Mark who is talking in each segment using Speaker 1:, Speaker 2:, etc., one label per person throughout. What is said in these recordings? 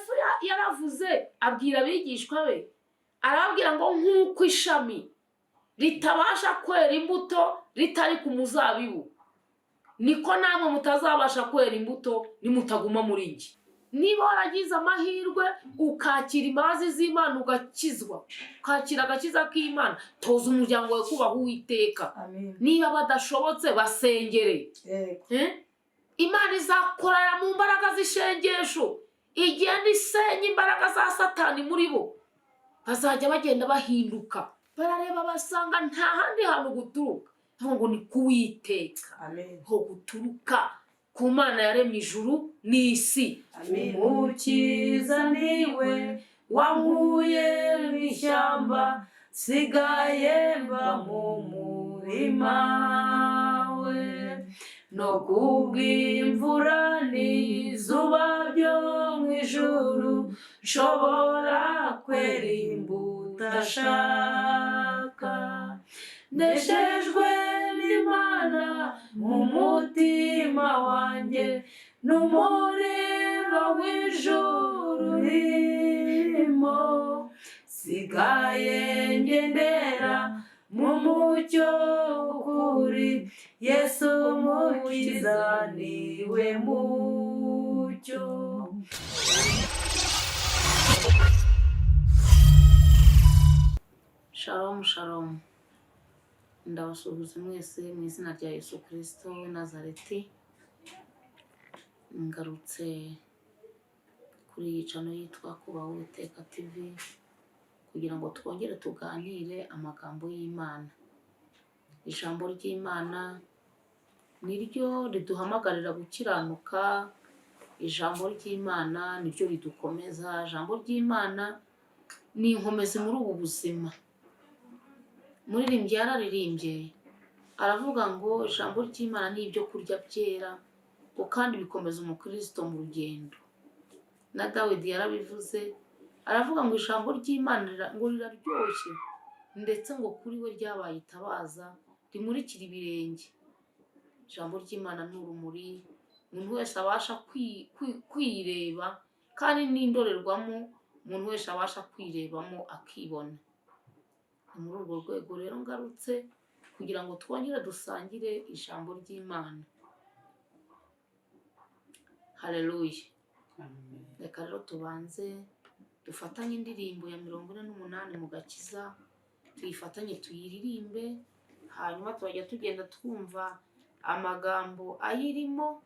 Speaker 1: Yesu yaravuze abwira abigishwa be, arababwira ngo nk'uko ishami ritabasha kwera imbuto ritari ku muzabibu, niko namwe mutazabasha kwera imbuto nimutaguma muri njye. Niba waragize amahirwe ukakira imbabazi z'Imana, ugakizwa, ukakira agakiza k'Imana, toza umuryango wawe kubaha Uwiteka.
Speaker 2: Amen.
Speaker 1: Niba badashobotse basengere. Imana izakorera mu mbaraga z'ishengesho, igenda isenya imbaraga za Satani muri bo, bazajya bagenda bahinduka, barareba basanga nta handi hantu guturuka, ahubwo ngo ni ku Uwiteka.
Speaker 2: Amen.
Speaker 1: Ho guturuka ku Mana yaremye ijuru n'isi.
Speaker 2: Amen.
Speaker 3: Umukiza niwe wankuye mu ishyamba, sigaye mba mu murima we, no kubw'imvura n'izuba byo mu ijuru, nshobora kwera imbuto ashaka. Nejejwe n'Imana mu mutima wanjye, n'umuriro w'ijuru urimo, sigaye ngendera mu mucyo w'ukuri, Yesu Mukiza niwe mucyo.
Speaker 1: Shalom shalom, ndabasuhuza mwese mu izina rya Yesu Kristo w'i Nazareti. Ngarutse kuri iyi channel yitwa Kubaha Uwiteka TV kugira ngo twongere tuganire amagambo y'Imana. Ijambo ry'Imana niryo riduhamagarira gukiranuka, ijambo ry'Imana niryo ridukomeza, ijambo ry'Imana ni inkomezi muri ubu buzima. Umuririmbyi yararirimbye aravuga ngo ijambo ry'Imana ni ibyo kurya byera, ngo kandi bikomeza umukristo mu rugendo. Na Dawidi yarabivuze, aravuga ngo ijambo ry'Imana ngo riraryoshye, ndetse ngo kuri we ryabaye itabaza rimurikira ibirenge. Ijambo ry'Imana ni urumuri, umuntu wese abasha kwireba, kandi n'indorerwamo umuntu wese abasha kwirebamo akibona. Ni muri urwo rwego rero ngarutse kugira ngo twongere dusangire ijambo ry'Imana. Haleluya. Reka rero tubanze dufatanye indirimbo ya 48 mu gakiza, tuyifatanye tuyiririmbe, hanyuma turajya tugenda twumva amagambo ayirimo,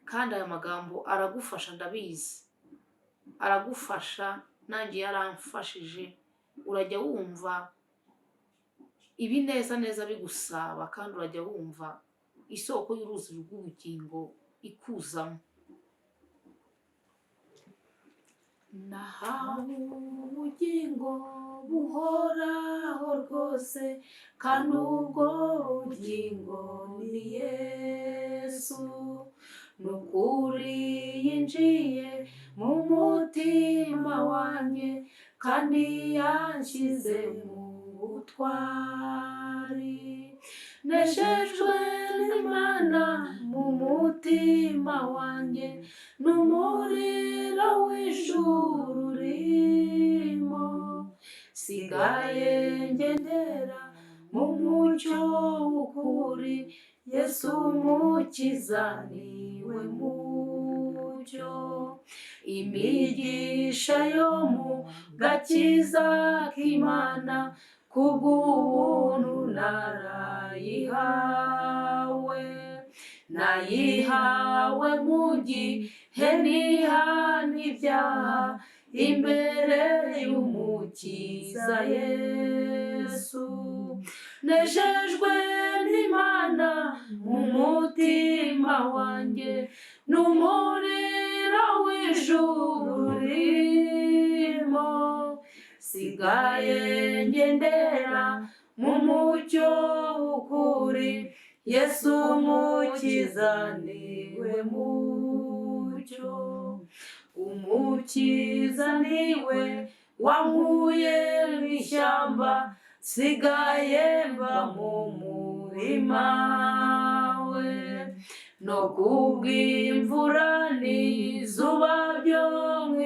Speaker 1: kandi aya magambo aragufasha, ndabizi aragufasha, nanjye yaramfashije. Urajya wumva ibineza neza bigusaba, kandi urajya wumva isoko y'uruzi rw'ubugingo ikuzamo. Nahawe ubugingo buhoraho rwose, kandi ubwo bugingo ni Yesu. Nukuri yinjiye mu mutima wanjye, kandi yanshyize mu butwari. Nejejwe n'Imana mu mutima wanjye, n'umuriro w'ijuru urimo, sigaye ngendera mu mucyo w'ukuri, Yesu Mukiza niwe mucyo. Imigisha yo mu gakiza k'Imana, kubw'ubuntu narayihawe, nayihawe mu gihe nihana ibyaha imbere y'Umukiza Yesu. Nejejwe n'Imana mu mutima wanjye, n'umuriro w'ijuru urimo, sigaye ngendera mu mucyo w'ukuri, Yesu Mukiza niwe mucyo. Umukiza niwe wankuye mu ishyamba, sigaye mba mu murima we, no kubw'imvura n'izuba byo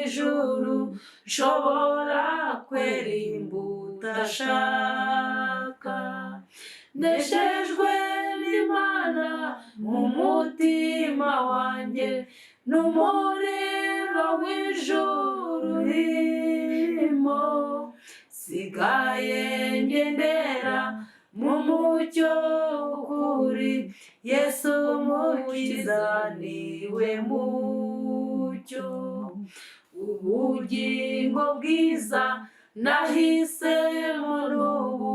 Speaker 3: ijuru, nshobora kwera imbuto ashaka. Nejejwe n'Imana mu mutima wanjye, n'umuriro w'ijuru urimo. Sigaye ngendera mu mucyo w'ukuri, Yesu Mukiza niwe mucyo. Ubugingo bwiza nahisemo n'ubu,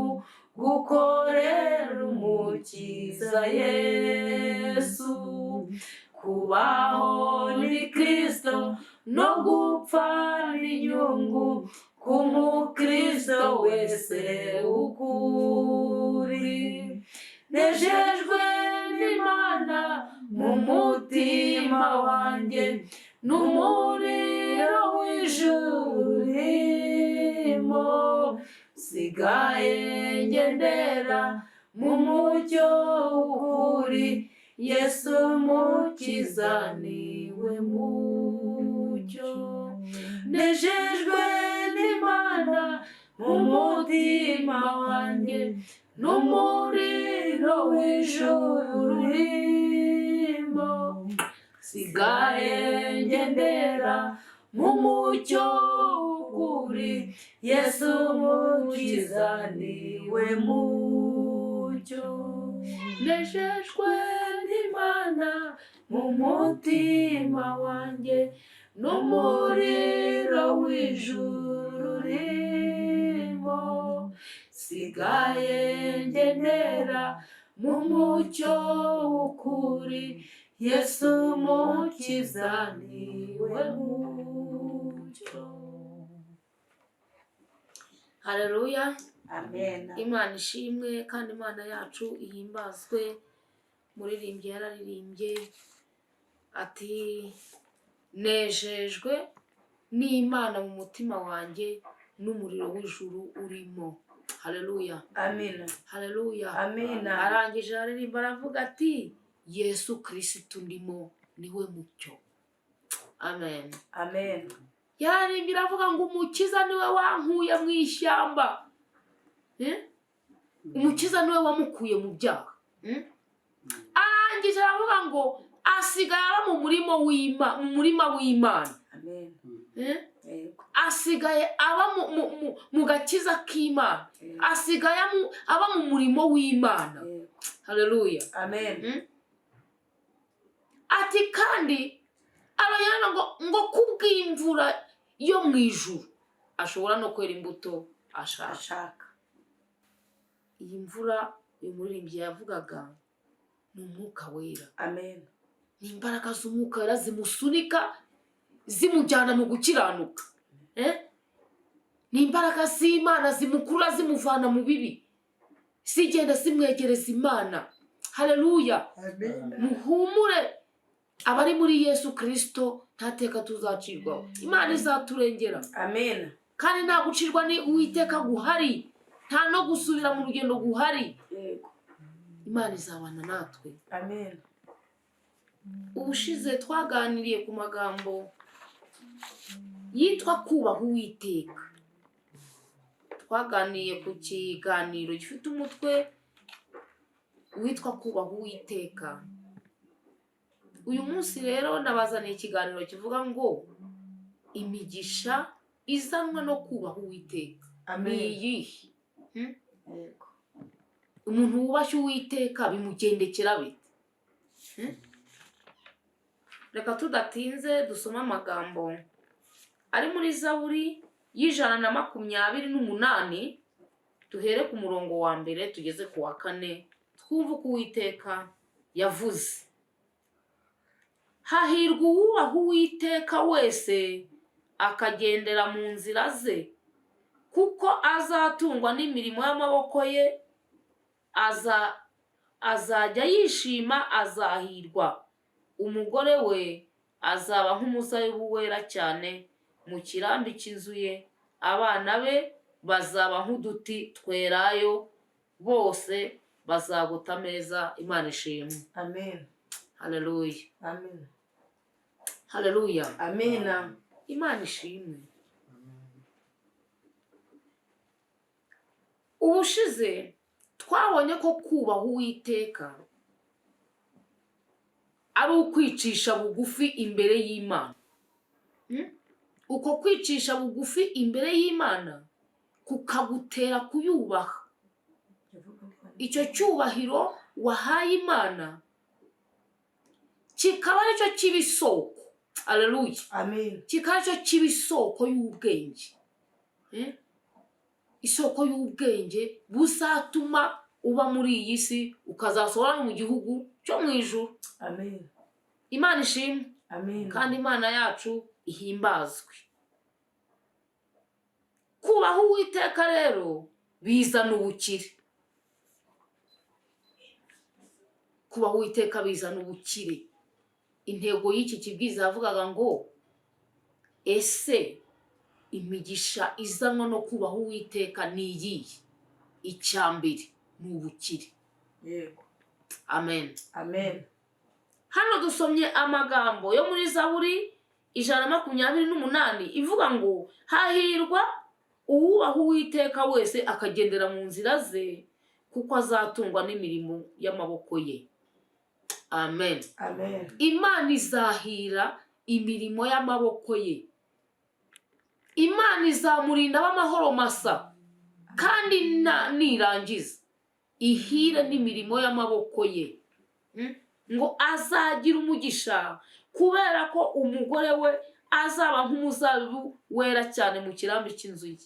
Speaker 3: gukorera Umukiza Yesu. Kubaho ni Kristo, no gupfa ni inyungu ku mukristo wese ukuri. Nejejwe n'Imana mu mutima wanjye, n'umuriro w'ijuru urimo. Sigaye ngendera mu mucyo w'ukuri, Yesu Mukiza niwe mucyo. Nejejwe n'Imana mu mutima wanjye, n'umuriro w'ijuru urimo. Sigaye ngendera mu mucyo w'ukuri, Yesu Mukiza niwe mucyo. Nejejwe n'Imana mu mutima wanjye, n'umuriro w'ijuru urimo. Sigaye ngendera mu mucyo w'ukuri, Yesu Mukiza niwe mucyo.
Speaker 1: Haleluya.
Speaker 3: Amen.
Speaker 1: Imana ishimwe kandi Imana yacu ihimbazwe. Muririmbyi yararirimbye ati: "Nejejwe n'Imana mu mutima wanjye, n'umuriro w'ijuru urimo." Haleluya.
Speaker 3: Amen.
Speaker 1: Haleluya.
Speaker 3: Amina.
Speaker 1: Arangije aririmba, aravuga ati: "Yesu Kirisitu ndimo niwe mucyo." Amen.
Speaker 3: Amen.
Speaker 1: Yararimbye, aravuga ngo: "Umukiza niwe wankuye mu ishyamba." Eh? Umukiza niwe wamukuye mu byaha. Arangije aravuga ngo asigaye aba mu murima w'Imana.
Speaker 3: Amen.
Speaker 1: Eh?
Speaker 3: Yego.
Speaker 1: Asigaye aba mu gakiza k'Imana.
Speaker 3: Yego.
Speaker 1: Asigaye aba mu murimo w'Imana.
Speaker 3: Yego.
Speaker 1: Haleluya.
Speaker 3: Amen.
Speaker 1: Ati kandi arongera ngo kubw'imvura yo mu ijuru ashobora no kwera imbuto ashaka.
Speaker 3: Ashaka.
Speaker 1: Iyi mvura uyu muririmbyi yavugaga ni Umwuka Wera.
Speaker 3: Amen.
Speaker 1: Ni imbaraga z'Umwuka Wera zimusunika, zimujyana mu gukiranuka. Eh? Ni imbaraga z'Imana zimukurura, zimuvana mu bibi, zigenda zimwegereza Imana. Haleluya.
Speaker 3: Amen.
Speaker 1: Muhumure, abari muri Yesu Kirisito nta teka tuzacirwaho. Imana izaturengera.
Speaker 3: Amen.
Speaker 1: Kandi nta gucirwa ni Uwiteka guhari, nta no gusubira mu rugendo guhari.
Speaker 3: Yego.
Speaker 1: Imana izabana natwe.
Speaker 3: Amen.
Speaker 1: Ubushize twaganiriye ku magambo yitwa kubaha Uwiteka. Twaganiriye ku kiganiro gifite umutwe witwa kubaha Uwiteka. Uyu munsi rero nabazaniye ikiganiro kivuga ngo imigisha izanwa no kubaha Uwiteka ni
Speaker 3: Amen.
Speaker 1: iyihe?
Speaker 3: Yego.
Speaker 1: Umuntu wubashye Uwiteka bimugendekera bite? Reka tudatinze dusome amagambo ari muri Zaburi y'128, duhere ku murongo wa mbere tugeze ku wa kane, twumve uko Uwiteka yavuze. Hahirwa uwubaha Uwiteka wese, akagendera mu nzira ze, kuko azatungwa n'imirimo y'amaboko ye, azajya yishima, azahirwa. Umugore we azaba nk'umuzabibu wera cyane mu kirambi cy'inzu ye, abana be bazaba nk'uduti twerayo, bose bazaguta ameza. Imana ishimwe.
Speaker 3: Amen.
Speaker 1: Haleluya.
Speaker 3: Amen.
Speaker 1: Haleluya.
Speaker 3: Amina.
Speaker 1: Imana ishimwe. Ubushize twabonye ko kubaha Uwiteka ari ukwicisha bugufi imbere y'Imana. Uko kwicisha bugufi imbere y'Imana kukagutera kuyubaha. Icyo cyubahiro wahaye Imana kikaba aricyo kiba isoko. Aleluya.
Speaker 3: Amen.
Speaker 1: Kikaba aricyo kiba isoko y'ubwenge. Isoko y'ubwenge buzatuma uba muri iyi si, ukazasohora no mu gihugu cyo mu ijuru.
Speaker 3: Amen.
Speaker 1: Imana ishimwe.
Speaker 3: Amen.
Speaker 1: Kandi Imana yacu ihimbazwe. Kubaha Uwiteka rero bizana ubukire. Kubaha Uwiteka bizana ubukire. Intego y'iki kibwiriza yavugaga ngo ese imigisha izanwa no kubaha Uwiteka ni iyihe? Icya mbere ni ubukire.
Speaker 3: Yego.
Speaker 1: Amen.
Speaker 3: Amen.
Speaker 1: Hano dusomye amagambo yo muri Zaburi 128 ivuga ngo hahirwa uwubaha Uwiteka wese akagendera mu nzira ze, kuko azatungwa n'imirimo y'amaboko ye. Amen.
Speaker 3: Amen.
Speaker 1: Imana izahira imirimo y'amaboko ye. Imana izamurinda ab'amahoro masa, kandi nirangiza ihire n'imirimo y'amaboko ye. Ngo azagira umugisha kubera ko umugore we azaba nk'umuzabibu wera cyane mu kirambi cy'inzu ye.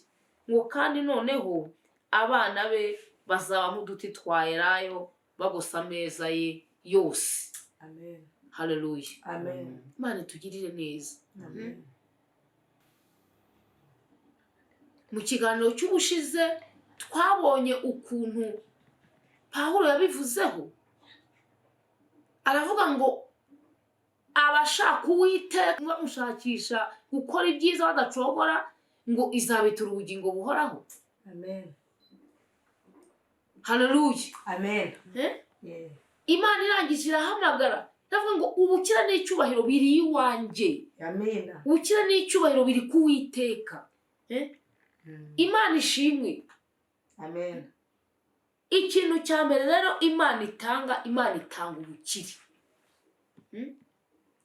Speaker 1: Ngo kandi noneho abana be bazaba nk'uduti twa elayo bagosa ameza ye yose.
Speaker 3: Amen.
Speaker 1: Haleluya.
Speaker 3: Amen.
Speaker 1: Imana itugirire neza.
Speaker 3: Amen.
Speaker 1: Mu kiganiro cy'ubushize twabonye ukuntu Pawulo yabivuzeho, aravuga ngo abashaka Uwiteka bamushakisha gukora ibyiza badacogora, ngo izabitura ubugingo buhoraho.
Speaker 3: Amen.
Speaker 1: Haleluya.
Speaker 3: Amen.
Speaker 1: Eh? Imana irangije irahamagara, ndavuga ngo ubukire n'icyubahiro biri iwanjye.
Speaker 3: Amen.
Speaker 1: Ubukire n'icyubahiro biri ku Uwiteka. Imana ishimwe.
Speaker 3: Amen.
Speaker 1: Ikintu cya mbere rero Imana itanga, Imana itanga ubukire.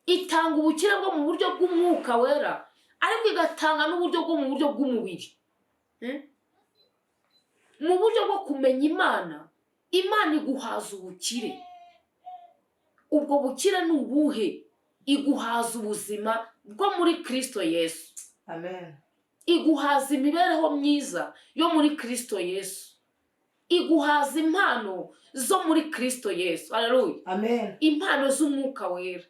Speaker 1: Itanga ubukire bwo mu buryo bw'umwuka wera, ariko igatanga n'uburyo bwo mu buryo bw'umubiri. Mu buryo bwo kumenya Imana, Imana iguhaza ubukire. Ubwo bukire ni ubuhe? Iguhaza ubuzima bwo muri Kristo Yesu.
Speaker 3: Amen.
Speaker 1: Iguhaza imibereho myiza yo muri Kristo Yesu. Iguhaza impano zo muri Kristo Yesu. Haleluya.
Speaker 3: Amen.
Speaker 1: Impano z'umwuka wera.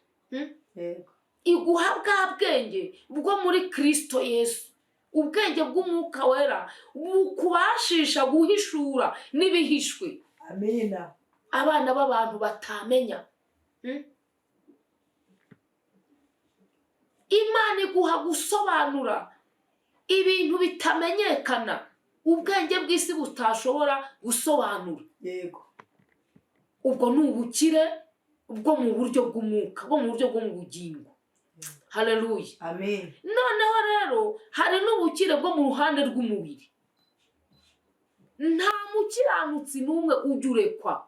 Speaker 3: Yego.
Speaker 1: Iguha bwa bwenge bwo muri Kristo Yesu. Ubwenge bw'umwuka wera bukubashisha guhishura n'ibihishwe.
Speaker 3: Amen.
Speaker 1: Abana b'abantu batamenya. Imana iguha gusobanura ibintu bitamenyekana, ubwenge bw'isi butashobora gusobanura.
Speaker 3: Yego.
Speaker 1: Ubwo ni ubukire bwo mu buryo bw'umwuka, bwo mu buryo bwo mu bugingo. Haleluya.
Speaker 3: Amen.
Speaker 1: Noneho rero hari n'ubukire bwo mu ruhande rw'umubiri. Nta mukiranutsi n'umwe ujya urekwa.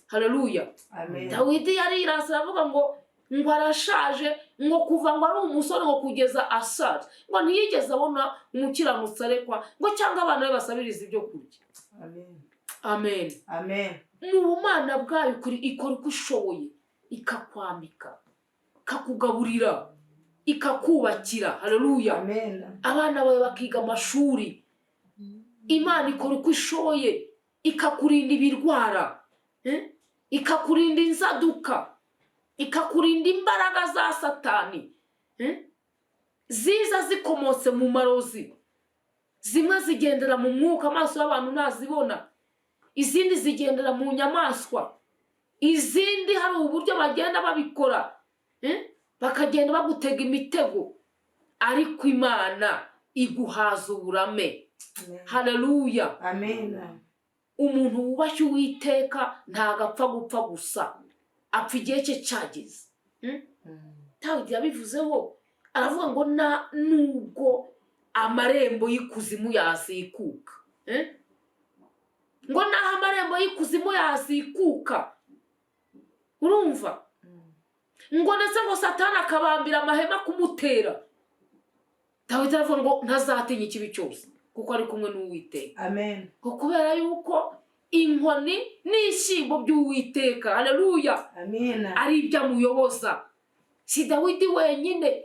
Speaker 1: Haleluya.
Speaker 3: Amen.
Speaker 1: Dawidi yarirase aravuga ngo arashaje, ngo kuva ngo ari umusore ngo kugeza ashaje, ngo ntiyigeze abona umukiranutsi arekwa, ngo cyangwa abana be basabiriza ibyo kurya.
Speaker 3: Amen.
Speaker 1: Amen.
Speaker 3: Amen.
Speaker 1: Mu bumana bwayo ikora uko ishoboye, ikakwambika, ikakugaburira, ikakubakira. Haleluya.
Speaker 3: Amen.
Speaker 1: Abana bawe bakiga amashuri. Imana ikora uko ishoboye, ikakurinda ibirwara, ikakurinda inzaduka, ikakurinda imbaraga za Satani, ziza zikomotse mu marozi. Zimwe zigendera mu mwuka, amaso y'abantu ntazibona, izindi zigendera mu nyamaswa, izindi hari uburyo bagenda babikora, bakagenda bagutega imitego, ariko Imana iguhaza uburame. Haleluya.
Speaker 3: Amen.
Speaker 1: Umuntu wubashye Uwiteka ntago apfa gupfa gusa, apfa igihe cye cyageze. Dawidi yabivuzeho Aravuga ngo na nubwo amarembo y'ikuzimu yazikuka, eh? Ngo naho amarembo y'ikuzimu yazikuka, urumva, ngo ndetse ngo Satani akabambira amahema kumutera, Dawidi aravuga ngo ntazatinya ikibi cyose kuko ari kumwe n'Uwiteka.
Speaker 3: Amen.
Speaker 1: Ngo kubera yuko inkoni n'ishyimbo by'Uwiteka, haleluya,
Speaker 3: Amina.
Speaker 1: ari ibyo amuyoboza. Si Dawidi wenyine,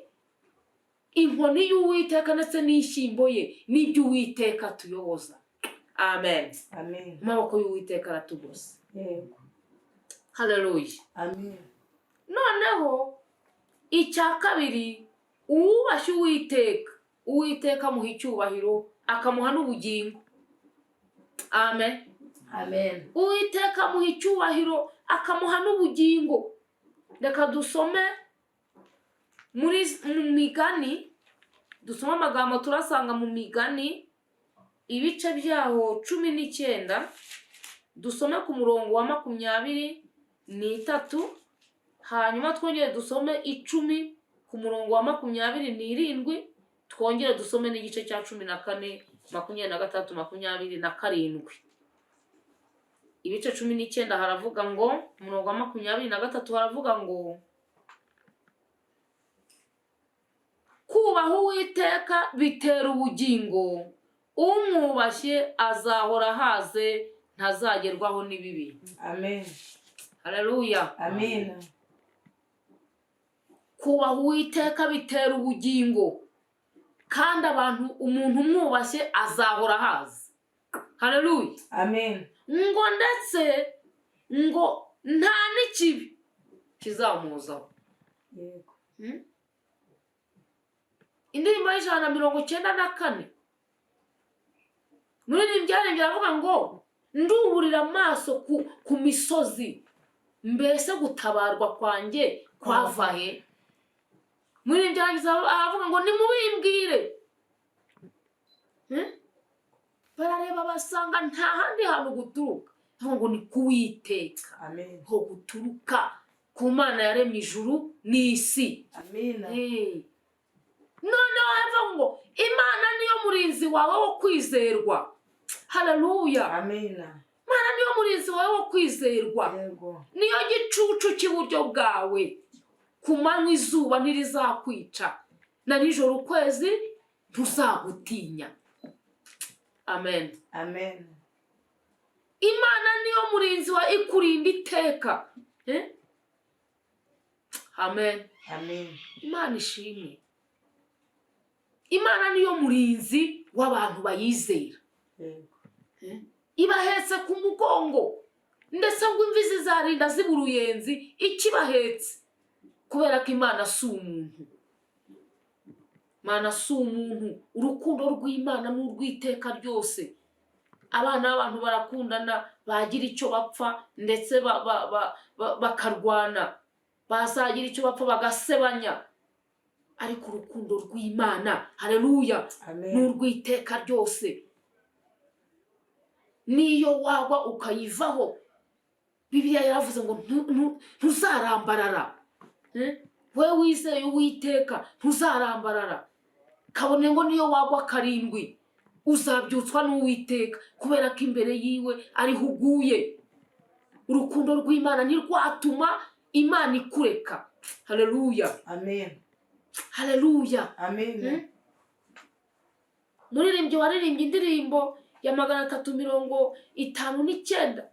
Speaker 1: inkoni y'Uwiteka ndetse n'ishyimbo ye n'ibyo Uwiteka tuyoboza. Amen.
Speaker 3: Amen.
Speaker 1: Amaboko y'Uwiteka aratugose.
Speaker 3: Yego.
Speaker 1: Haleluya.
Speaker 3: Amen.
Speaker 1: Noneho icya kabiri, uwubashye Uwiteka, Uwiteka amuha icyubahiro, akamuha n'ubugingo. Amen.
Speaker 3: Amen.
Speaker 1: Uwiteka amuha icyubahiro, akamuha n'ubugingo. Reka dusome muri mu Migani, dusome amagambo turasanga mu Migani ibice byaho 19, dusome ku murongo wa 23, hanyuma twongere dusome 10 ku murongo wa 27, twongere dusome n'igice cya 14, 26, 27. Ibice 19 haravuga ngo, umurongo wa 23 haravuga ngo: "Kubaha Uwiteka bitera ubugingo, umwubashye azahora ahaze, ntazagerwaho n'ibibi."
Speaker 3: Amen.
Speaker 1: Haleluya.
Speaker 3: Amina.
Speaker 1: Kubaha Uwiteka bitera ubugingo, kandi abantu, umuntu umwubashye azahora ahaze. Haleluya.
Speaker 3: Amen.
Speaker 1: Ngo ndetse ngo nta n'ikibi kizamuzaho.
Speaker 3: Yego.
Speaker 1: Indirimbo y'194, muririmbyi yaririmbye aravuga ngo: "Nduburira amaso ku misozi, mbese gutabarwa kwanjye kwava he?" Muririmbyi arangiza aravuga ngo: "Nimubimbwire." Barareba basanga nta handi hantu guturuka, avuga ngo ni kuwiteka
Speaker 3: Amen.
Speaker 1: ho guturuka, ku Mana yaremye ijuru n'isi.
Speaker 3: Amina.
Speaker 1: Noneho hava ngo Imana niyo murinzi wawe wo kwizerwa. Haleluya.
Speaker 3: Amina.
Speaker 1: Imana niyo murinzi wawe wo kwizerwa.
Speaker 3: Yego.
Speaker 1: Niyo gicucu cy'iburyo bwawe. Ku manywa izuba ntirizakwica, na nijoro ukwezi ntuzagutinya. Amen.
Speaker 3: Amen.
Speaker 1: Imana niyo murinzi wa ikurinda iteka. Eh? Amen.
Speaker 3: Amen.
Speaker 1: Imana ishimwe. Imana niyo murinzi w'abantu bayizera.
Speaker 3: Yego.
Speaker 1: Ibahetse ku mugongo, ndetse ngo imvi zizarinda ziba uruyenzi ikibahetse, kubera ko Imana si umuntu. Imana si umuntu. Urukundo rw'Imana ni urw'iteka ryose. Abana b'abantu barakundana, bagira icyo bapfa, ndetse bakarwana, bazagira icyo bapfa bagasebanya, ariko urukundo rw'Imana, haleluya, ni
Speaker 3: Amen.
Speaker 1: urw'iteka ryose. Niyo wagwa ukayivaho, Bibiliya yaravuze ngo ntuzarambarara. Eh? We wizeye Uwiteka ntuzarambarara, kabone ngo niyo wagwa karindwi uzabyutswa n'Uwiteka, kubera ko imbere yiwe ariho uguye. Urukundo rw'Imana ntirwatuma Imana ikureka. Haleluya.
Speaker 3: Amen.
Speaker 1: Haleluya.
Speaker 3: Amen.
Speaker 1: Muririmbyi waririmbye indirimbo ya 359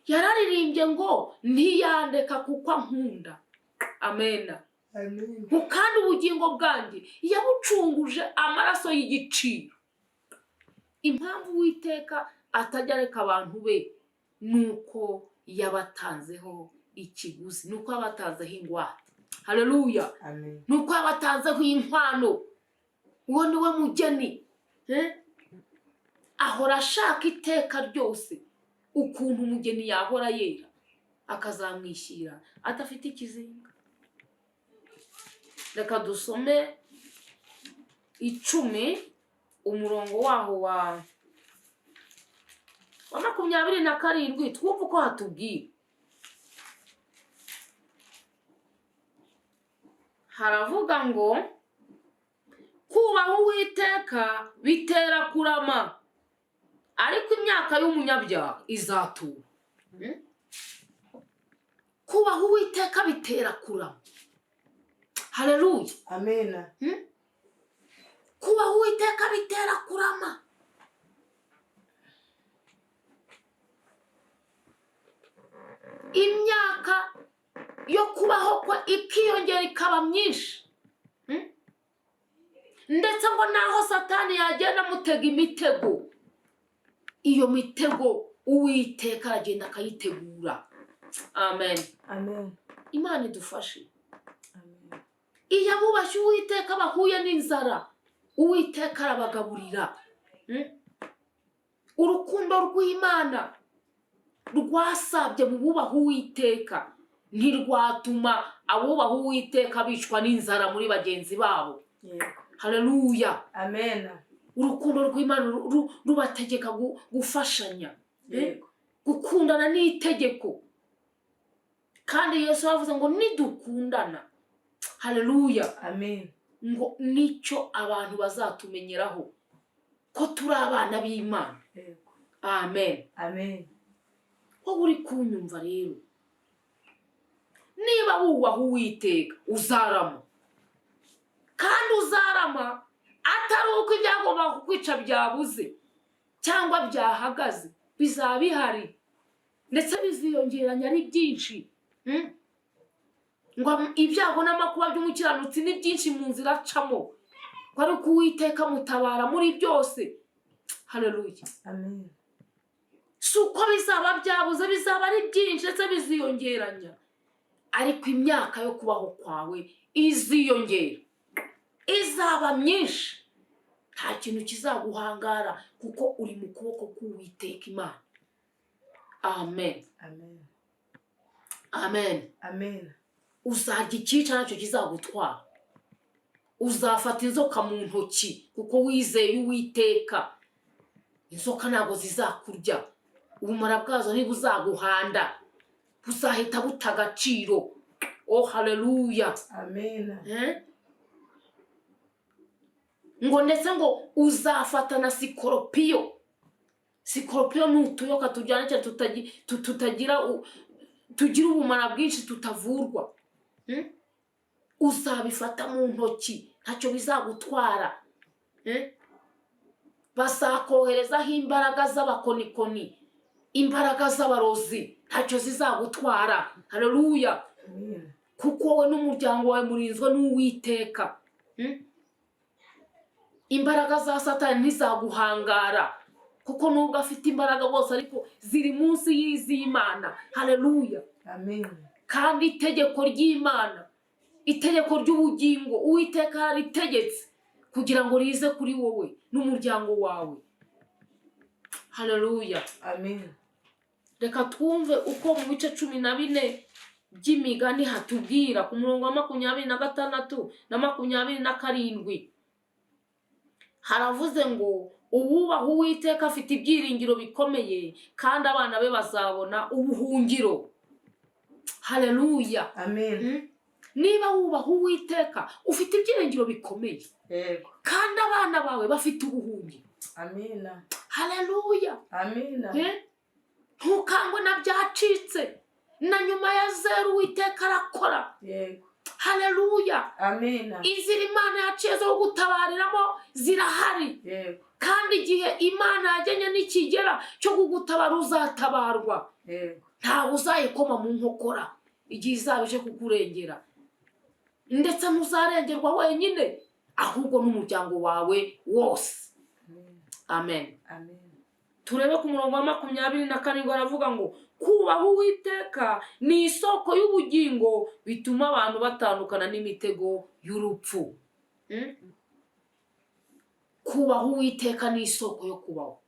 Speaker 1: yararirimbye ngo: "Ntiyandeka kuko ankunda." Amena.
Speaker 3: Amen.
Speaker 1: Ngo kandi ubugingo bwanjye yabucunguje amaraso y'igiciro. Impamvu Uwiteka atajya areka abantu be ni uko yabatanzeho ikiguzi, ni uko yabatanzeho ingwate. Haleluya.
Speaker 3: Amen.
Speaker 1: Ni uko yabatanzeho inkwano. Uwo ni we mugeni. Eh? Ahora ashaka iteka ryose ukuntu umugeni yahora yera, akazamwishyira adafite ikizinga. Reka dusome 10, umurongo waho wa 27, twumve uko hatubwira. Haravuga ngo kubaha Uwiteka bitera kurama, ariko imyaka y'umunyabyaha izatura. Kubaha Uwiteka bitera kurama. Haleluya.
Speaker 3: Amena.
Speaker 1: Kubaha Uwiteka bitera kurama. Imyaka yo kubaho kwe ikiyongera ikaba myinshi. Ndetse ngo naho Satani yagenda amutega imitego, iyo mitego Uwiteka aragenda akayitegura. Amen.
Speaker 3: Amen.
Speaker 1: Imana idufashe.
Speaker 3: Amen.
Speaker 1: Iyo abubashye Uwiteka bahuye n'inzara, Uwiteka arabagaburira. Urukundo rw'Imana rwasabye mu bubaha Uwiteka ntirwatuma abubaha Uwiteka bicwa n'inzara muri bagenzi babo.
Speaker 3: Yego.
Speaker 1: Haleluya.
Speaker 3: Amen.
Speaker 1: Urukundo rw'Imana rubategeka gufashanya.
Speaker 3: Yego.
Speaker 1: Gukundana ni itegeko, kandi Yesu yavuze ngo nidukundana, haleluya,
Speaker 3: Amen.
Speaker 1: ngo nicyo abantu bazatumenyeraho ko turi abana b'Imana.
Speaker 3: Yego.
Speaker 1: Amen.
Speaker 3: Amen.
Speaker 1: Wowe uri kunyumva rero, niba wubaha Uwiteka uzarama, kandi uzarama atari uko ibyagomba kukwica byabuze cyangwa byahagaze, bizaba bihari ndetse biziyongeranya ari byinshi. Ngo ibyago n'amakuba by'umukiranutsi ni byinshi mu nzira acamo, ngo ariko Uwiteka amutabara muri byose. Haleluya.
Speaker 3: Amen.
Speaker 1: Si uko bizaba byabuze, bizaba ari byinshi ndetse biziyongeranya, ariko imyaka yo kubaho kwawe iziyongera, izaba myinshi. Nta kintu kizaguhangara kuko uri mu kuboko k'Uwiteka Imana. Amen.
Speaker 3: Amen.
Speaker 1: Amen.
Speaker 3: Amen.
Speaker 1: Uzarya icyica ntacyo kizagutwara, uzafata inzoka mu ntoki kuko wizeye Uwiteka. Inzoka ntabwo zizakurya, ubumara bwazo ntibuzaguhanda, buzahita buta agaciro. Oh, haleluya.
Speaker 3: Amen.
Speaker 1: Ngo ndetse ngo uzafata na sikoropiyo. Sikoropiyo ni utuyoka turyana cyane, tutagira tugira ubumara bwinshi tutavurwa. Uzabifata mu ntoki ntacyo bizagutwara. Bazakoherezaho imbaraga z'abakonikoni, imbaraga z'abarozi, ntacyo zizagutwara. Haleluya.
Speaker 3: Amen.
Speaker 1: Kuko wowe n'umuryango wawe murinzwe n'Uwiteka. Imbaraga za Satani ntizaguhangara, kuko nubwo afite imbaraga bose ariko ziri munsi y'iz'Imana. Haleluya.
Speaker 3: Amen.
Speaker 1: Kandi itegeko ry'Imana, itegeko ry'ubugingo, Uwiteka yaritegetse kugira ngo rize kuri wowe n'umuryango wawe. Haleluya.
Speaker 3: Amen.
Speaker 1: Reka twumve uko mu bice 14 by'Imigani hatubwira ku murongo wa 26 na 27. Haravuze ngo uwubaha Uwiteka afite ibyiringiro bikomeye, kandi abana be bazabona ubuhungiro. Haleluya.
Speaker 3: Amen.
Speaker 1: Niba wubaha Uwiteka ufite ibyiringiro bikomeye,
Speaker 3: Yego.
Speaker 1: kandi abana bawe bafite ubuhungiro.
Speaker 3: Amina.
Speaker 1: Haleluya.
Speaker 3: Amina.
Speaker 1: Ntukangwe na byacitse, na nyuma ya zeru Uwiteka arakora.
Speaker 3: Yego.
Speaker 1: Haleluya.
Speaker 3: Amina.
Speaker 1: Inzira Imana yaciye zo gutabariramo zirahari.
Speaker 3: Yego.
Speaker 1: Kandi igihe Imana yagennye nikigera cyo kugutabara uzatabarwa.
Speaker 3: Yego.
Speaker 1: Ntawe uzayikoma mu nkokora igihe izaba ije kukurengera, ndetse ntuzarengerwa wenyine ahubwo n'umuryango wawe wose. Amen.
Speaker 3: Amen.
Speaker 1: Turebe ku murongo wa 27, aravuga ngo kubaha Uwiteka ni isoko y'ubugingo, bituma abantu batandukana n'imitego y'urupfu. Kubaha Uwiteka ni isoko yo kubaho.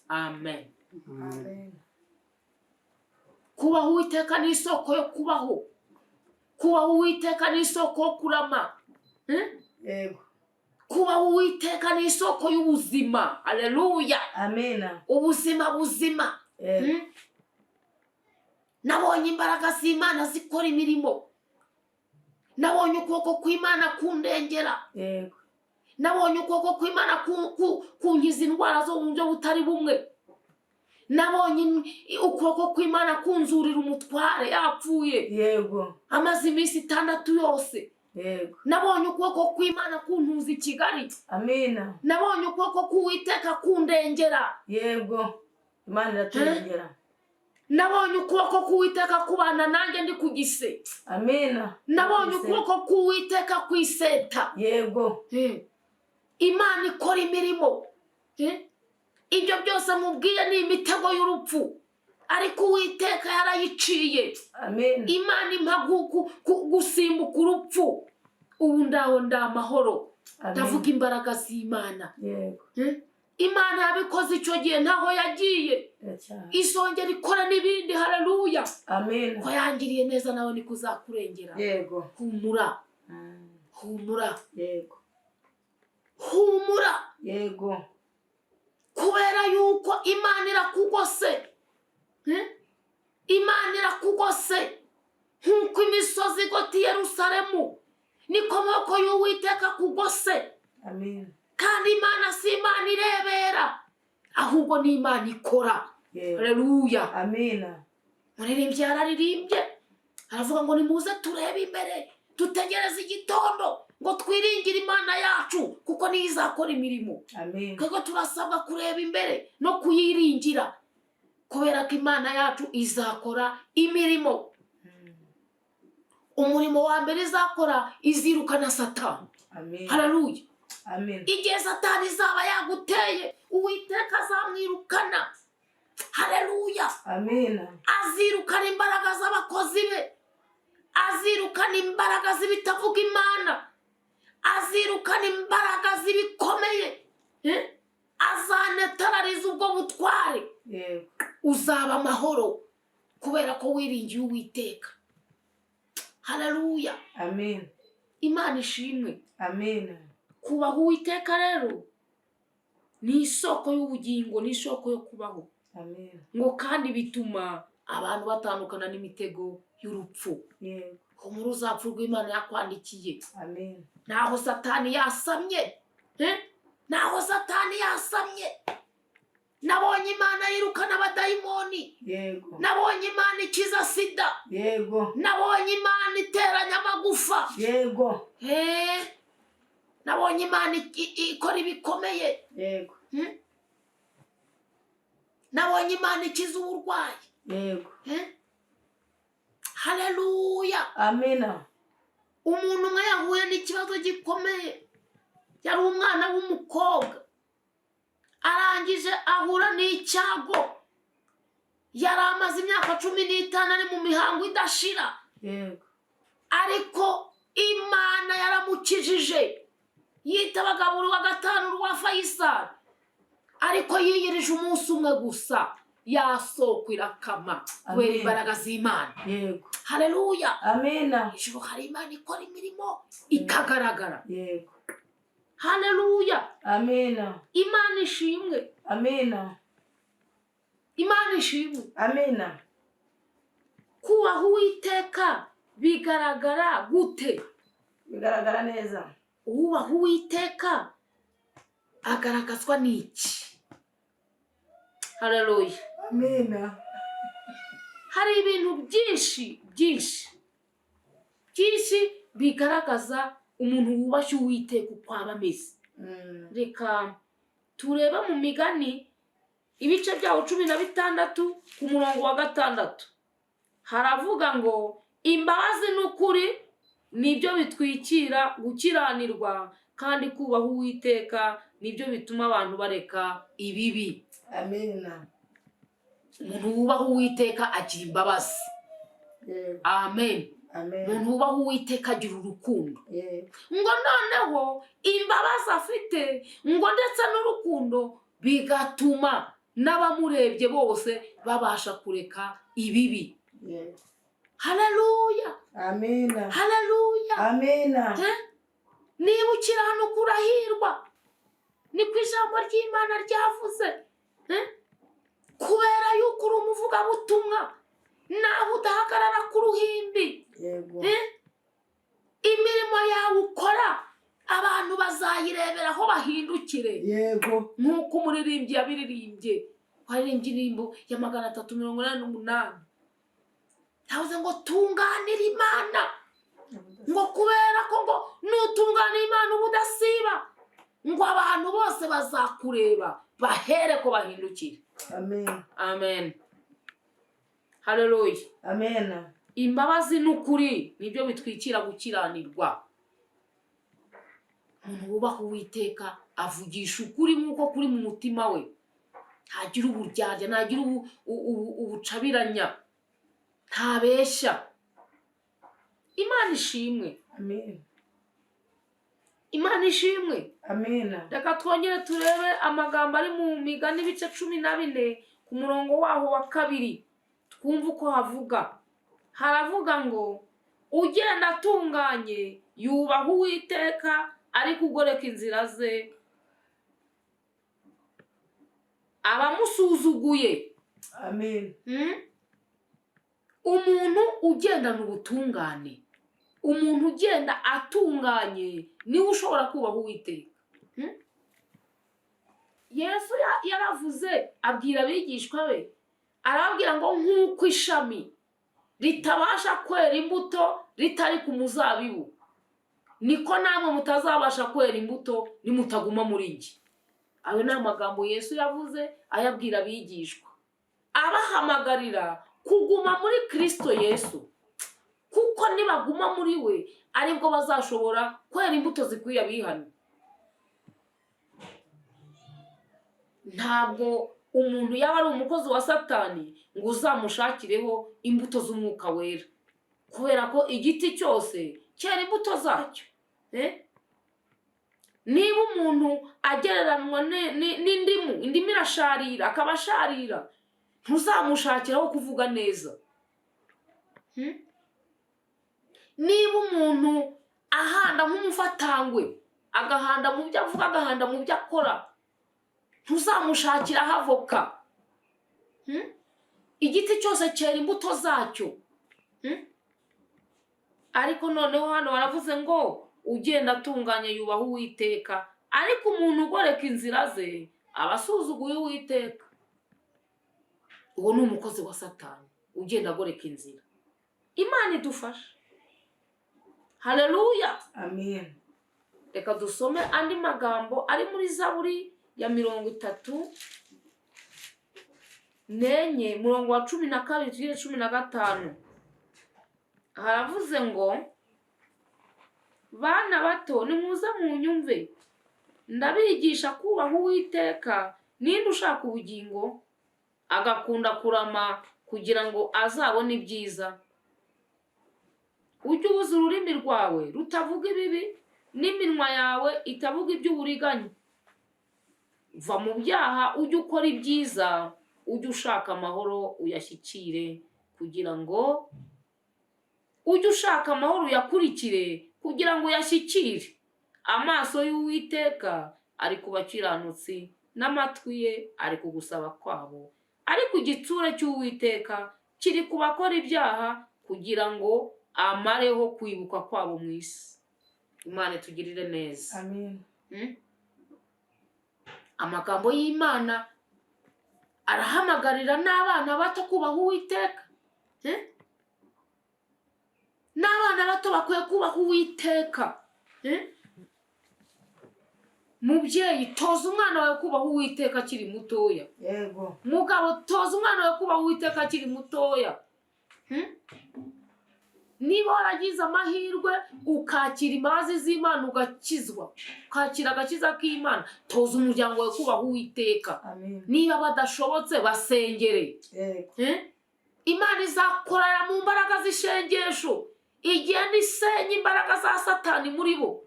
Speaker 1: Amen.
Speaker 3: Amen.
Speaker 1: Kubaha Uwiteka ni isoko yo kubaho. Kubaha Uwiteka ni isoko yo kurama.
Speaker 3: Yego.
Speaker 1: Kubaha Uwiteka ni isoko y'ubuzima. Haleluya.
Speaker 3: Amina.
Speaker 1: Ubuzima buzima.
Speaker 3: Yego.
Speaker 1: Nabonye imbaraga z'Imana zikora imirimo. Nabonye ukuboko kw'Imana kundengera.
Speaker 3: Yego.
Speaker 1: Nabonye ukuboko kw'Imana kunkiza indwara zo mu buryo butari bumwe. Nabonye ukuboko kw'Imana kunzurira umutware yapfuye.
Speaker 3: Yego.
Speaker 1: Amaze iminsi 6 yose.
Speaker 3: Yego.
Speaker 1: Nabonye ukuboko kw'Imana kuntuza i Kigali.
Speaker 3: Amina.
Speaker 1: Nabonye ukuboko k'Uwiteka kundengera.
Speaker 3: Yego. Imana iraturengera.
Speaker 1: Nabonye ukuboko k'Uwiteka kubana nanjye ndi ku gise.
Speaker 3: Amina.
Speaker 1: Nabonye ukuboko k'Uwiteka ku iseta.
Speaker 3: Yego.
Speaker 1: Imana ikora imirimo. Ibyo byose mubwiye ni imitego y'urupfu, ariko Uwiteka yarayiciye.
Speaker 3: Amen.
Speaker 1: Imana impa gusimbuka urupfu. Ubu ndaho ndamahoro. Ndavuga imbaraga z'Imana.
Speaker 3: Yego.
Speaker 1: Imana yabikoze icyo gihe ntaho yagiye. Isongera ikora n'ibindi. Haleluya.
Speaker 3: Amen.
Speaker 1: Ko yangiriye neza nawe niko uzakurengera.
Speaker 3: Yego.
Speaker 1: Humura. Humura.
Speaker 3: Yego.
Speaker 1: Humura.
Speaker 3: Yego.
Speaker 1: Kubera yuko Imana irakugose. Imana irakugose nkuko imisozi igota i Yerusalemu, niko amaboko y'Uwiteka akugose.
Speaker 3: Amen.
Speaker 1: Kandi Imana si Imana irebera, ahubwo ni Imana ikora. Haleluya.
Speaker 3: Amina.
Speaker 1: Muririmbyi yararirimbye aravuga ngo nimuze turebe imbere, dutegereze igitondo, ngo twiringire Imana yacu kuko niyo izakora imirimo.
Speaker 3: Amen.
Speaker 1: Kuko turasabwa kureba imbere no kuyiringira, kubera ko Imana yacu izakora imirimo. Umurimo wa mbere izakora, izirukana Satani.
Speaker 3: Amen.
Speaker 1: Haleluya.
Speaker 3: Amen.
Speaker 1: Igihe Satani izaba yaguteye, Uwiteka azamwirukana. Haleluya.
Speaker 3: Amen.
Speaker 1: Azirukana imbaraga z'abakozi be, azirukana imbaraga z'ibitavuga Imana, azirukana imbaraga z'ibikomeye. Azanetarariza ubwo butware.
Speaker 3: Yego.
Speaker 1: Uzaba amahoro kubera ko wiringiye Uwiteka. Haleluya.
Speaker 3: Amen.
Speaker 1: Imana ishimwe.
Speaker 3: Amen.
Speaker 1: Kubaha Uwiteka rero ni isoko y'ubugingo, ni isoko yo kubaho.
Speaker 3: Amen.
Speaker 1: Ngo kandi bituma abantu batandukana n'imitego y'urupfu.
Speaker 3: Yego.
Speaker 1: Humura, uzapfa rw'Imana yakwandikiye.
Speaker 3: Amen.
Speaker 1: Naho Satani yasamye, naho Satani yasamye, nabonye Imana yirukana abadayimoni.
Speaker 3: Yego.
Speaker 1: Nabonye Imana ikiza sida.
Speaker 3: Yego.
Speaker 1: Nabonye Imana iteranya amagufa.
Speaker 3: Yego.
Speaker 1: Nabonye Imana ikora ibikomeye.
Speaker 3: Yego.
Speaker 1: Nabonye Imana ikiza uburwayi.
Speaker 3: Yego.
Speaker 1: Haleluya.
Speaker 3: Amina.
Speaker 1: Umuntu umwe yahuye n'ikibazo gikomeye, yari umwana w'umukobwa, arangije ahura n'icyago. Yari amaze imyaka 15 ari mu mihango idashira.
Speaker 3: Yego.
Speaker 1: Ariko Imana yaramukijije. Yitabaga buri wa gatanu rwa Fayisali, ariko yiyirije umunsi umwe gusa, yasoko irakama kubera
Speaker 3: Amen.
Speaker 1: imbaraga z'Imana.
Speaker 3: Yego.
Speaker 1: Haleluya.
Speaker 3: Amina.
Speaker 1: Ijuru hari Imana ikora imirimo ikagaragara.
Speaker 3: Yego.
Speaker 1: Haleluya.
Speaker 3: Amina.
Speaker 1: Imana ishimwe.
Speaker 3: Amina.
Speaker 1: Imana ishimwe.
Speaker 3: Amina.
Speaker 1: Kubaha Uwiteka bigaragara gute?
Speaker 3: Bigaragara neza.
Speaker 1: Uwubaha Uwiteka agaragazwa n'iki? Haleluya.
Speaker 3: Amina.
Speaker 1: Hari ibintu byinshi byinshi byinshi bigaragaza umuntu wubashye Uwiteka uko aba ameze. Reka turebe mu Migani ibice byawo 16 ku murongo wa 6, haravuga ngo imbabazi n'ukuri nibyo bitwikira gukiranirwa, kandi kubaha Uwiteka nibyo bituma abantu bareka ibibi.
Speaker 3: Amina.
Speaker 1: Umuntu wubaha Uwiteka agira imbabazi.
Speaker 3: Yego.
Speaker 1: Amen.
Speaker 3: Amen.
Speaker 1: Umuntu wubaha Uwiteka agira urukundo.
Speaker 3: Yego.
Speaker 1: Ngo noneho imbabazi afite, ngo ndetse n'urukundo, bigatuma n'abamurebye bose babasha kureka ibibi.
Speaker 3: Yego.
Speaker 1: Haleluya.
Speaker 3: Amina.
Speaker 1: Haleluya.
Speaker 3: Amina.
Speaker 1: Niba ukiranuka urahirwa, niko ijambo ry'Imana ryavuze. Kubera yuko uri umuvugabutumwa, naho udahagarara ku ruhimbi.
Speaker 3: Yego.
Speaker 1: Imirimo yawe ukora abantu bazayirebera aho bahindukire. Nk'uko umuririmbyi yabiririmbye, waririmbye indirimbo ya 388, yavuze ngo tunganira Imana, ngo kubera ko ngo nutunganira Imana ubudasiba, ngo abantu bose bazakureba bahere ko bahindukire.
Speaker 3: Amen.
Speaker 1: Amen, haleluya.
Speaker 3: Amen.
Speaker 1: Imbabazi n'ukuri nibyo bitwikira gukiranirwa. Umuntu wubaha Uwiteka avugisha ukuri nk'uko kuri mu mutima we, ntagira uburyarya, ntagira ubucabiranya, ntabeshya. Imana ishimwe.
Speaker 3: Amen.
Speaker 1: Imana ishimwe.
Speaker 3: Amen.
Speaker 1: Reka twongere turebe amagambo ari mu Migani ibice 14 ku murongo waho wa 2, twumve uko havuga. Haravuga ngo ugenda atunganye yubaha Uwiteka, ariko ugoreka inzira ze abamusuzuguye.
Speaker 3: Amen.
Speaker 1: Umuntu ugendana ubutungane, umuntu ugenda atunganye, niwe ushobora kubaha Uwiteka. Yesu yaravuze abwira abigishwa be, arababwira ngo nk'uko ishami ritabasha kwera imbuto ritari ku muzabibu, niko namwe mutazabasha kwera imbuto nimutaguma muri njye. Ayo ni amagambo Yesu yavuze ayabwira abigishwa, abahamagarira kuguma muri Kristo Yesu, kuko nibaguma muri we aribwo bazashobora kwera imbuto zikwiye abihana. Ntabwo umuntu yaba ari umukozi wa Satani ngo uzamushakireho imbuto z'Umwuka Wera, kubera ko igiti cyose cyera imbuto zacyo. Niba umuntu agereranwa n'indimu, indimu irasharira, akaba asharira, ntuzamushakiraho kuvuga neza. Niba umuntu ahanda nk'umufatangwe, agahanda mu byo avuga, agahanda mu byo akora, ntuzamushakiraho avoka. Igiti cyose cyera imbuto zacyo. Ariko noneho hano baravuze ngo ugenda atunganye yubaha Uwiteka, ariko umuntu ugoreka inzira ze aba asuzuguye Uwiteka. Uwo ni umukozi wa Satani ugenda agoreka inzira. Imana idufasha. Haleluya.
Speaker 3: Amen.
Speaker 1: Reka dusome andi magambo ari muri Zaburi ya 34, murongo wa 12 tugere 15. Haravuze ngo bana bato, nimuze munyumve, ndabigisha kubaha Uwiteka. Ninde ushaka ubugingo agakunda kurama kugira ngo azabone ibyiza? Ujye ubuza ururimi rwawe rutavuga ibibi, n'iminwa yawe itavuga iby'uburiganya. Va mu byaha, ujye ukora ibyiza, ujye ushaka amahoro uyashyikire, kugira ngo ujye ushaka amahoro uyakurikire, kugira ngo uyashyikire. Amaso y'Uwiteka ari ku bakiranutsi, n'amatwi ye ari ku gusaba kwabo, ariko igitsure cy'Uwiteka kiri ku bakora ibyaha, kugira ngo amareho kwibuka kwabo mu isi. Imana itugirire neza.
Speaker 3: Amen.
Speaker 1: Amagambo y'Imana arahamagarira n'abana bato kubaha Uwiteka. N'abana bato bakwiye kubaha Uwiteka. Mubyeyi, toza umwana wawe kubaha Uwiteka akiri mutoya. Mugabo, toza umwana wawe kubaha Uwiteka akiri mutoya. Niba waragize amahirwe ukakira imbabazi z'Imana, ugakizwa, ukakira agakiza k'Imana, toza umuryango wawe kubaha Uwiteka.
Speaker 3: Amen.
Speaker 1: Niba badashobotse, basengere. Imana izakorera mu mbaraga z'ishengesho, igenda isenya imbaraga za Satani muri bo,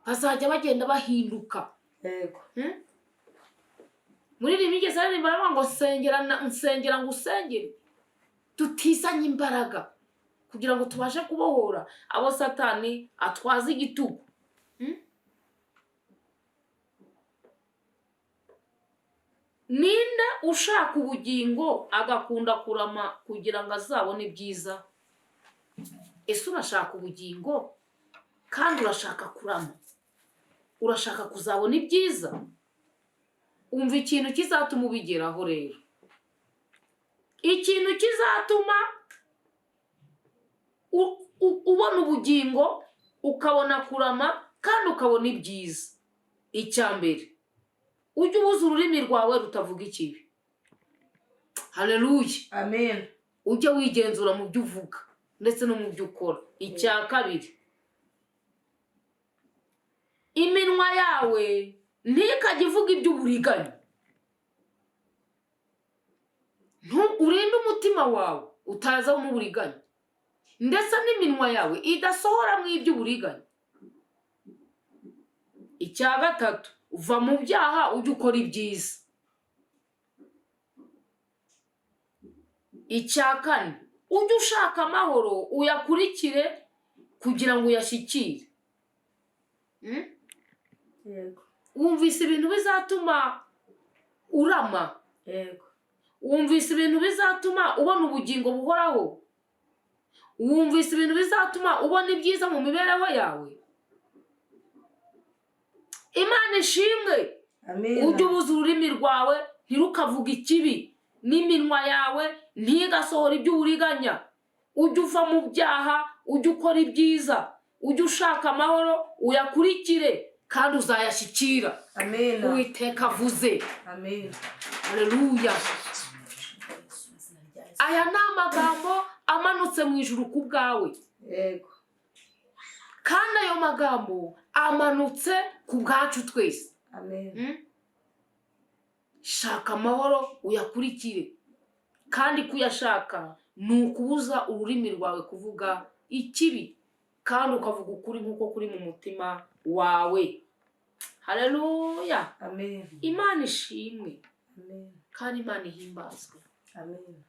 Speaker 1: bazajya bagenda bahinduka. Muri iri migezi aririmba baravuga ngo nsengera nsengera ngo usengere, tutizanye imbaraga kugira ngo tubashe kubohora abo Satani atwaza igitugu. Ninde ushaka ubugingo agakunda kurama kugira ngo azabone ibyiza? Ese urashaka ubugingo? Kandi urashaka kurama, urashaka kuzabona ibyiza. Umva ikintu kizatuma ubigeraho rero, ikintu kizatuma ubona ubugingo, ukabona kurama kandi ukabona ibyiza. Icya mbere, ujye ubuza ururimi rwawe rutavuga ikibi. Haleluya.
Speaker 3: Amen.
Speaker 1: Ujye wigenzura mu byo uvuga ndetse no mu byo ukora. Icya kabiri, iminwa yawe ntikajye ivuga iby'uburiganya. Urinde umutima wawe utazamo uburiganya, ndetse n'iminwa yawe idasohora mu iby'uburiganya. Icya gatatu, uva mu byaha ujye ukora ibyiza. Icya kane, ujye ushaka amahoro uyakurikire kugira ngo uyashyikire.
Speaker 3: Yego.
Speaker 1: Wumvise ibintu bizatuma urama?
Speaker 3: Yego.
Speaker 1: Wumvise ibintu bizatuma ubona ubugingo buhoraho? Wumvise ibintu bizatuma ubona ibyiza mu mibereho yawe? Imana ishimwe.
Speaker 3: Amina.
Speaker 1: Ujye ubuza ururimi rwawe ntirukavuge ikibi, n'iminwa yawe ntigasohore iby'uburiganya. Ujye uva mu byaha, ujye ukora ibyiza, ujye ushaka amahoro uyakurikire kandi uzayashyikira.
Speaker 3: Amina.
Speaker 1: Uwiteka avuze.
Speaker 3: Amina.
Speaker 1: Haleluya. Aya ni amagambo amanutse mu ijuru ku bwawe.
Speaker 3: Yego.
Speaker 1: Kandi ayo magambo amanutse ku bwacu twese.
Speaker 3: Amen.
Speaker 1: Shaka amahoro uyakurikire, kandi kuyashaka ni ukubuza ururimi rwawe kuvuga ikibi, kandi ukavuga ukuri nk'uko kuri mu mutima wawe. Haleluya.
Speaker 3: Amen.
Speaker 1: Imana ishimwe.
Speaker 3: Amen.
Speaker 1: Kandi Imana ihimbazwe.
Speaker 3: Amen.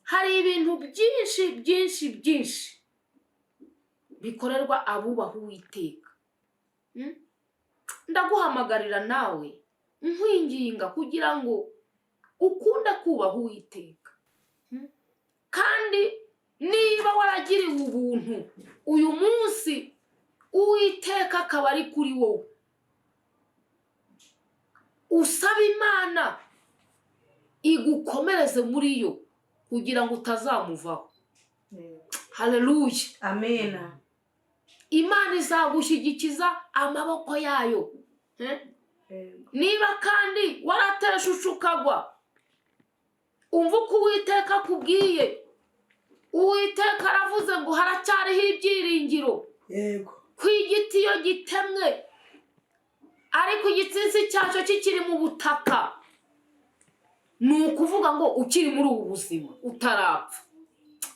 Speaker 1: Hari ibintu byinshi byinshi byinshi bikorerwa abubaha Uwiteka. Ndaguhamagarira nawe nkwinginga kugira ngo ukunde kubaha Uwiteka. Kandi niba waragiriwe ubuntu uyu munsi, Uwiteka akaba ari kuri wowe, usaba Imana igukomereze muri yo kugira ngo utazamuvaho.
Speaker 3: Yego.
Speaker 1: Haleluya.
Speaker 3: Amina.
Speaker 1: Imana izagushyigikiza amaboko yayo.
Speaker 3: Yego.
Speaker 1: Niba kandi warateshutse ukagwa, umva uko Uwiteka akubwiye. Uwiteka aravuze ngo haracyariho ibyiringiro.
Speaker 3: Yego.
Speaker 1: Ko igiti iyo gitemwe ariko igitsinsi cyacyo kikiri mu butaka, ni ukuvuga ngo ukiri muri ubu buzima utarapfa.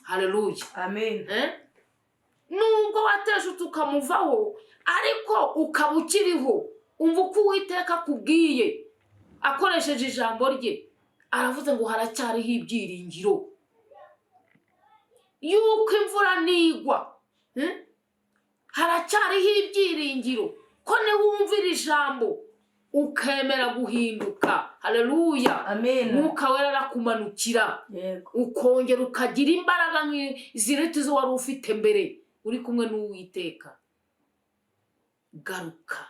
Speaker 1: Haleluya.
Speaker 3: Amen.
Speaker 1: Nubwo wateshutse ukamuvaho ariko ukaba ukiriho, umva uko Uwiteka akubwiye akoresheje ijambo rye. Aravuze ngo haracyariho ibyiringiro yuko imvura nigwa. Haracyariho ibyiringiro ko niwumvira ijambo ukemera guhinduka. Haleluya.
Speaker 3: Amen.
Speaker 1: Mwuka Wera arakumanukira.
Speaker 3: Yego.
Speaker 1: Ukongera ukagira imbaraga nk'iziruta izo wari ufite mbere uri kumwe n'Uwiteka. Garuka,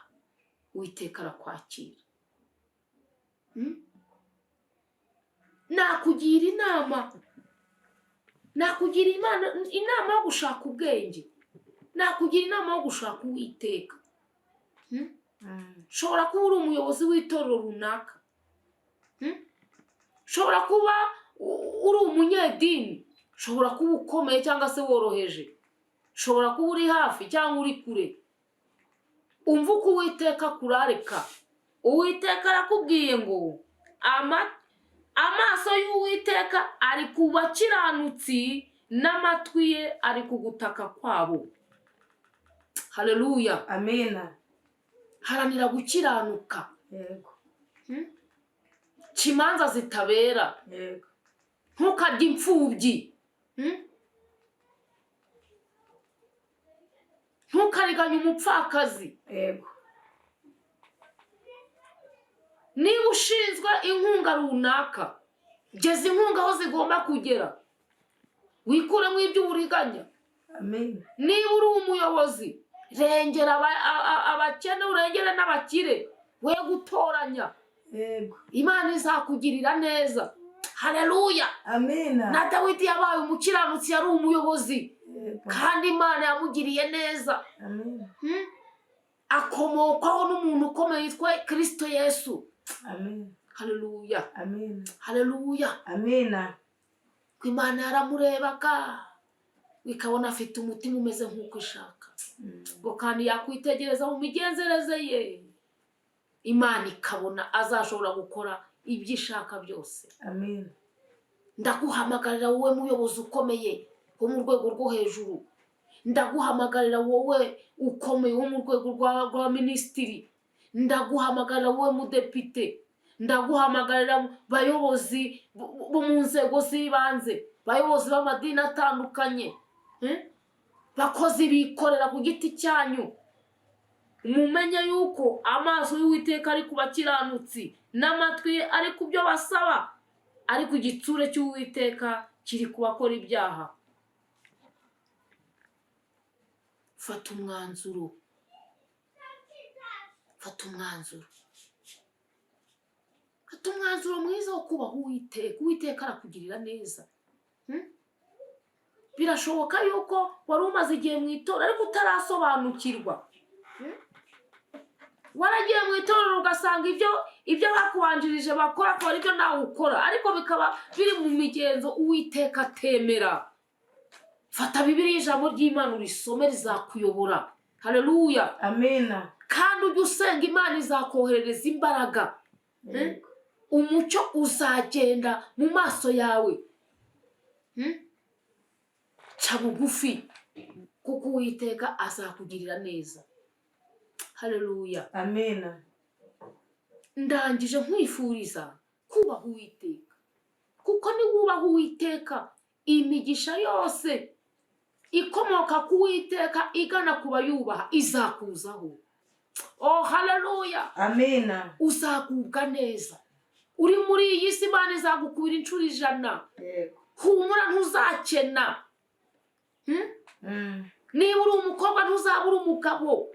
Speaker 1: Uwiteka arakwakira. Nakugira inama, nakugira inama yo gushaka ubwenge, nakugira inama yo gushaka Uwiteka. Ushobora kuba uri umuyobozi w'itorero runaka, ushobora kuba uri umunyedini, ushobora kuba ukomeye cyangwa se woroheje, ushobora kuba uri hafi cyangwa uri kure. Umva uko Uwiteka akurarika. Uwiteka arakubwiye ngo amaso y'Uwiteka ari ku bakiranutsi n'amatwi ye ari ku gutaka kwabo. Haleluya.
Speaker 3: Amina.
Speaker 1: Haranira gukiranuka.
Speaker 3: Yego.
Speaker 1: Ca imanza zitabera.
Speaker 3: Yego.
Speaker 1: Ntukarye imfubyi. Ntukariganye umupfakazi.
Speaker 3: Yego.
Speaker 1: Niba ushinzwe inkunga runaka, geza inkunga aho zigomba kugera, wikuremo iby'uburiganya.
Speaker 3: Amen.
Speaker 1: Niba uri umuyobozi, rengera abakene, urengere n'abakire, we gutoranya.
Speaker 3: Yego.
Speaker 1: Imana izakugirira neza. Haleluya.
Speaker 3: Amina.
Speaker 1: Na Dawidi yabaye umukiranutsi, yari umuyobozi.
Speaker 3: Yego.
Speaker 1: Kandi Imana yamugiriye neza.
Speaker 3: Amina.
Speaker 1: Akomokwaho n'umuntu ukomeye witwa Kirisito Yesu.
Speaker 3: Amina.
Speaker 1: Haleluya.
Speaker 3: Amina.
Speaker 1: Haleluya.
Speaker 3: Amina.
Speaker 1: Ko Imana yaramurebaga ikabona afite umutima umeze nk'uko ishaka, ngo kandi yakwitegereza mu migenzereze ye, Imana ikabona azashobora gukora ibyo ishaka byose.
Speaker 3: Amina.
Speaker 1: Ndaguhamagarira wowe muyobozi ukomeye wo mu rwego rwo hejuru, ndaguhamagarira wowe ukomeye wo mu rwego rwa minisitiri, ndaguhamagarira wowe mudepite, ndaguhamagarira bayobozi bo mu nzego z'ibanze, bayobozi b'amadini atandukanye, Bakozi bikorera ku giti cyanyu, mumenye yuko amaso y'Uwiteka ari ku bakiranutsi n'amatwi ye ari ku byo basaba, ariko igitsure cy'Uwiteka kiri ku bakora ibyaha. Fata umwanzuro, fata umwanzuro, fata umwanzuro mwiza wo kubaha Uwiteka. Uwiteka arakugirira neza. Birashoboka yuko wari umaze igihe mu itorero ariko utarasobanukirwa. Waragiye mu itorero ugasanga ibyo bakubanjirije bakora akaba aribyo nawe ukora, ariko bikaba biri mu migenzo Uwiteka atemera. Fata Bibiliya, ijambo ry'Imana, urisome, rizakuyobora. Haleluya.
Speaker 3: Amina.
Speaker 1: Kandi ujye usenga, Imana izakoherereza imbaraga.
Speaker 3: Yego.
Speaker 1: Umucyo uzagenda mu maso yawe. Ca bugufi kuko Uwiteka azakugirira neza. Haleluya.
Speaker 3: Amina.
Speaker 1: Ndangije nkwifuriza kubaha Uwiteka, kuko niwubaha Uwiteka, imigisha yose ikomoka ku Uwiteka igana ku bayubaha izakuzaho. Oh, haleluya.
Speaker 3: Amina.
Speaker 1: Uzagubwa neza uri muri iyi si, Imana izagukubira inshuro 100.
Speaker 3: Yego.
Speaker 1: Humura, ntuzakena. Niba uri umukobwa, ntuzabura umugabo.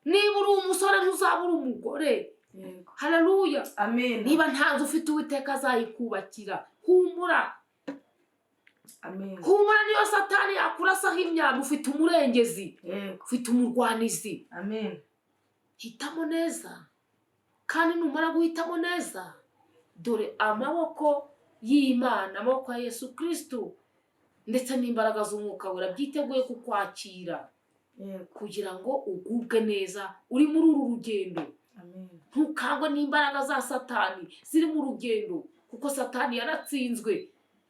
Speaker 1: Niba uri umusore, ntuzabura umugore.
Speaker 3: Yego.
Speaker 1: Haleluya.
Speaker 3: Amina.
Speaker 1: Niba nta nzu ufite, Uwiteka azayikubakira. Humura.
Speaker 3: Amina.
Speaker 1: Humura, niyo Satani yakurasaho imyambi, ufite umurengezi.
Speaker 3: Yego.
Speaker 1: Ufite umurwanizi.
Speaker 3: Amina.
Speaker 1: Hitamo neza, kandi numara guhitamo neza, dore amaboko y'Imana, amaboko ya Yesu Kirisitu ndetse n'imbaraga z'Umwuka Wera byiteguye kukwakira
Speaker 3: Yego.
Speaker 1: kugira ngo ugubwe neza uri muri uru rugendo.
Speaker 3: Amina.
Speaker 1: Ntukangwe n'imbaraga za Satani ziri mu rugendo, kuko Satani yaratsinzwe,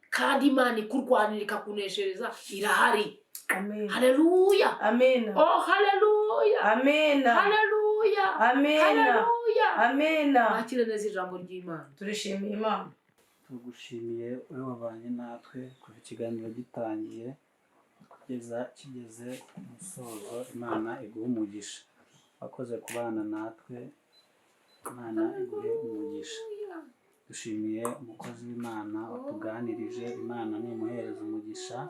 Speaker 1: kandi Imana ikurwanira ikakuneshereza irahari.
Speaker 3: Amina.
Speaker 1: Haleluya.
Speaker 3: Amina.
Speaker 1: Oh, haleluya.
Speaker 3: Amina.
Speaker 1: Haleluya.
Speaker 3: Amina.
Speaker 1: Haleluya.
Speaker 3: Amina.
Speaker 1: Mwakire neza ijambo ry'Imana.
Speaker 3: Turishimiye Imana.
Speaker 2: Tugushimiye wowe wabanye natwe kuva ikiganiro gitangiye kugeza kigeze ku musozo. Imana iguhe umugisha. Wakoze kubana natwe, Imana iguhe umugisha. Dushimiye umukozi w'Imana watuganirije, Imana nimuhereza umugisha.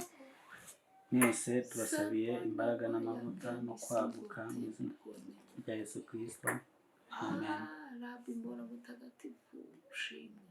Speaker 2: Mwese tubasabiye imbaraga n'amavuta no kwaguka mu izina rya Yesu Kirisito, amen.
Speaker 1: Rabi mbona mutagatifu, ushimwe.